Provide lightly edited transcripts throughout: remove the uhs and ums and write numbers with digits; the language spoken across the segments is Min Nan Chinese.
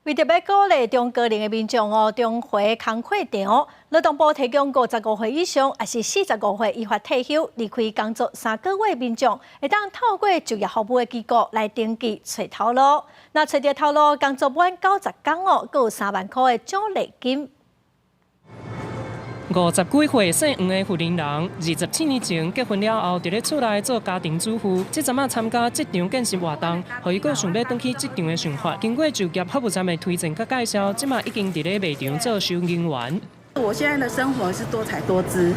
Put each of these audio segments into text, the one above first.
為著欲鼓勵中高齡的民眾哦，重回工課場，勞動部提供55歲以上，抑是45歲依法退休、離開工作3個月的民眾，會當透過就業服務的機構來登記揣頭路。若揣著頭路，工作滿90工哦，閣有3萬箍的獎勵金。五十幾歲姓黃的婦人，27年前結婚了後，佇咧厝內做家庭主婦。這陣仔參加職場見習活動，予伊閣想欲轉去職場的想法。經過就業服務站的推薦佮介紹，這馬已經佇咧賣場做收銀員。我現在的生活是多彩多姿，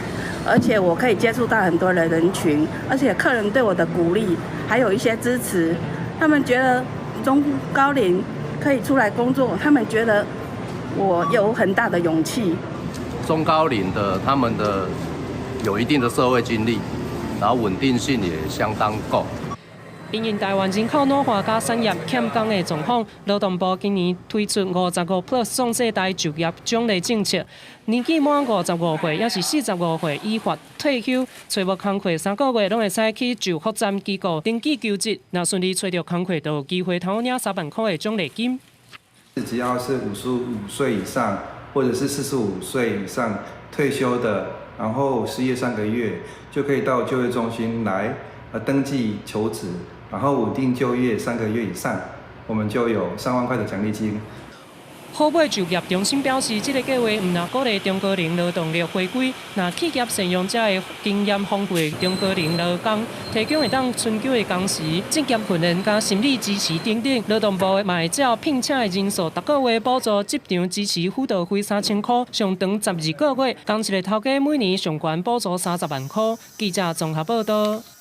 而且我可以接觸到很多的人群，而且客人對我的鼓勵，還有一些支持，他們覺得中高齡可以出來工作，他們覺得我有很大的勇氣。中高齡的，他們的有一定的社會經歷，然後穩定性也相當夠。因應台灣人口老化佮產業欠工的狀況，勞動部今年推出55 Plus 壯世代就業獎勵政策，年紀滿55歲，抑是45歲依法退休，揣無工課3個月，攏會使去就服站機構登記求職，若順利揣著工課，就有機會通領3萬箍的獎勵金。只要是55歲以上，或者是45歲以上退休的，然後失業3個月，就可以到就業中心來登記求職，然後穩定就業三個月以上，我們就有3萬塊的獎勵金。好尾就業中心表示，這个計劃毋但鼓勵中高齡勞動力回歸，若企業善用遮的經驗豐富的中高齡勞工，提供會當春秋的工時、職業訓練佮心理支持等等。勞動部嘛會照聘請的人數，逐個月補助職場支持輔導費3000箍，上長12個月，仝一个頭家每年上懸補助30萬箍。記者綜合報道。